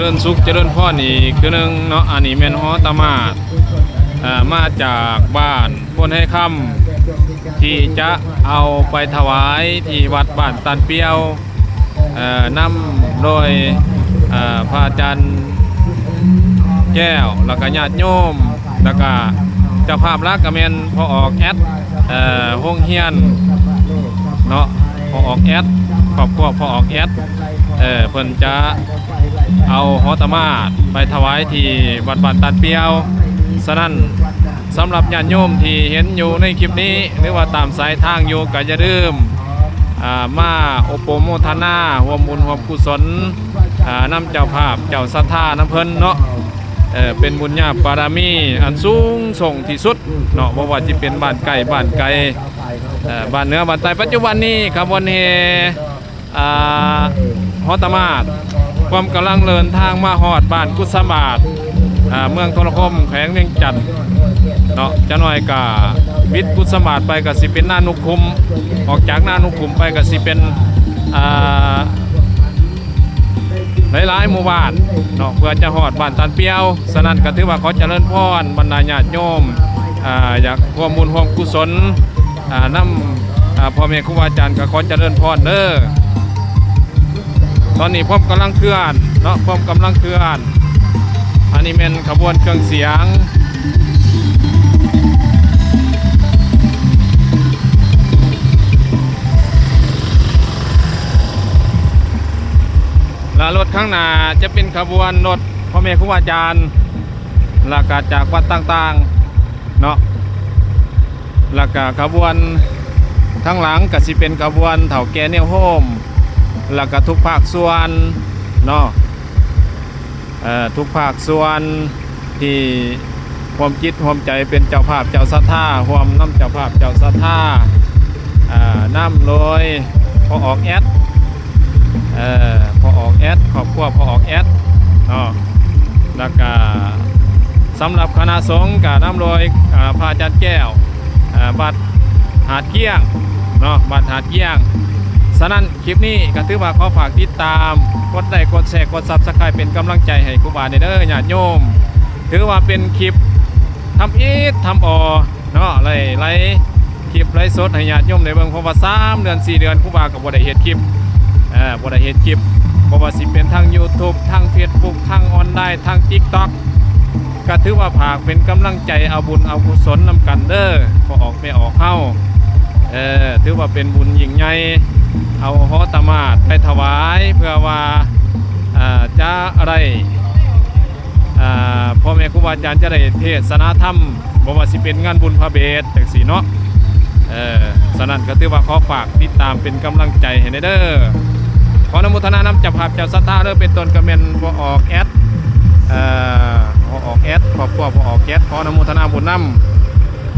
ເລີນສຸກຈະເລີນພອນອີກເທື່ອໜຶ່ງເນາະ. ອັນນີ້ແມ່ນຫໍຕະໝາດ ເອີ ມາຈາກບ້ານໂພນໄຮຄຳ ທີ່ຈະເອົາໄປຖວາຍທີ່ວັດບ້ານຕານປຽວ ເອີ ນຳໂດຍ ເອີ ພະອາຈານແກ້ວ ແລ້ວກະຍາດໂຍມ ແລ້ວກະເຈົ້າພາບຫຼັກກະແມ່ນພໍ່ອອກແອັດ ເອີ ໂຮງຮຽນເນາະ ພໍ່ອອກແອັດ ຄອບຄົວພໍ່ອອກແອັດ ເອີ ເພິ່ນຈະເອົາຫໍຕະໝາດໄປຖວາຍທີ່ວັດບ້ານຕານປຽວ. ສະນັ້ນ ສຳລັບຍາດໂຍມທີ່ເຫັນຢູ່ໃນຄລິບນີ້ ຫຼືວ່າຕາມສາຍທາງຢູ່ ກະຢ່າລືມ ອ່າ ມາອົບໂອໂມທະນາ ຮ່ວມບຸນຮ່ວມກຸສົນ ອ່າ ນຳເຈົ້າພາບເຈົ້າສັດທານຳເພິ່ນເນາະ. ເອີ ເປັນບຸນຍາບາລະມີອັນສູງສົ່ງທີ່ສຸດເນາະ ບໍ່ວ່າຈະເປັນບ້ານໃກ້ບ້ານໄກ ເອີ ບ້ານເໜືອບ້ານໃຕ້. ປັດຈຸບັນນີ້ຂະບວນແຫ່ ອ່າ ຫໍຕະໝາດ ພວມກຳລັງເດີນທາງມາຮອດບ້ານກຸດສະບາດ ອ່າ ເມືອງໂທລະຄົມ ແຂວງວຽງຈັນເນາະ. ຈັກໜ້ອຍກະບິດກຸດສະບາດໄປກະຊິເປັນນານຸຄຸມ ອອກຈາກນານຸຄຸມໄປກະຊິເປັນ ອ່າ ຫຼາຍໆໝູ່ບ້ານເນາະ ເພື່ອຈະຮອດບ້ານຕານປຽວ. ສະນັ້ນກະຖືວ່າຂໍຈະເລີນພອນບັນດາຍາດໂຍມ ອ່າ ຢາກຮ່ວມບຸນຮ່ວມກຸສົນ ອ່າ ນຳ ອ່າ ພໍ່ແມ່ຄູບາອາຈານ ກະຂໍຈະເລີນພອນເດີ. ຕອນນີ້ພວມກຳລັງເຄື່ອນເນາະ ພວມກຳລັງເຄື່ອນ. ອັນນີ້ແມ່ນຂະບວນເຄື່ອງສຽງ ແລະ ລົດຂ້າງໜ້າຈະເປັນຂະບວນລົດພໍ່ແມ່ຄູບາອາຈານ ແລ້ວກະຈາກວັດຕ່າງໆເນາະ. ແລ້ວກະຂະບວນທາງຫຼັງກະຊິເປັນຂະບວນເຖົ້າແກ່ແນວໂຮມ ແລ້ວກະທຸກພາກສ່ວນເນາະ ເອີ ທຸກພາກສ່ວນທີ່ຮ່ວມຈິດຮ່ວມໃຈເປັນເຈົ້າພາບເຈົ້າສັດທາ ຮ່ວມນຳເຈົ້າພາບເຈົ້າສັດທາ ເອີ ນຳໂດຍພໍ່ອອກແອັດ ເອີ ພໍ່ອອກແອັດ ຄອບຄົວພໍ່ອອກແອັດເນາະ. ແລ້ວກະສຳລັບຄະນະສົງກະນຳໂດຍ ເອີ ພະອາຈານແກ້ວ ເອີ ວັດຫາດກ້ຽງເນາະ ວັດຫາດກ້ຽງ. ສະນັ້ນ ຄລິບນີ້ກະຖືວ່າຂໍຝາກຕິດຕາມ ກົດໄລ ກົດແຊ ກົດ Subscribe ເປັນກຳລັງໃຈໃຫ້ຄູບາແດ່ເດີຍາດໂຍມ. ຖືວ່າເປັນຄລິບທຳອິດທຳອໍເນາະ ໄລ ໄລຄລິບໄລສົດໃຫ້ຍາດໂຍມໄດ້ເບິ່ງ ເພາະວ່າສາມເດືອນສີ່ເດືອນຄູບາກະບໍ່ໄດ້ເຮັດຄລິບ ເອີ ບໍ່ໄດ້ເຮັດຄລິບ ບໍ່ວ່າຊິເປັນທາງ YouTube ທາງ Facebook ທາງອອນລາຍ ທາງ TikTok ກະຖືວ່າຝາກເປັນກຳລັງໃຈ ເອົາບຸນເອົາກຸສົນນຳກັນເດີ ພໍ່ອອກແມ່ອອກເຮົາ. ເອີ ຖືວ່າເປັນບຸນຍິ່ງໃຫຍ່ ເອົາຫໍຕະໝາດໄປຖວາຍ ເພື່ອວ່າ ເອີ ຈະໄດ້ ອ່າ ພໍ່ແມ່ຄູບາອາຈານຈະໄດ້ເທດສະນາທຳ ບໍ່ວ່າຊິເປັນງານບຸນພະເບດຈັ່ງຊີ້ເນາະ. ເອີ ສະນັ້ນກະຖືວ່າຂໍຝາກຕິດຕາມເປັນກຳລັງໃຈໃຫ້ແດ່ເດີ. ຂໍອະນຸໂມທະນານຳເຈົ້າພາບເຈົ້າສັດທາເດີ ເປັນຕົ້ນກະແມ່ນພໍ່ອອກແອັດ ເອີ ພໍ່ອອກແອັດ ຄອບຄົວພໍ່ອອກແອັດ ຂໍອະນຸໂມທະນາບຸນນຳ.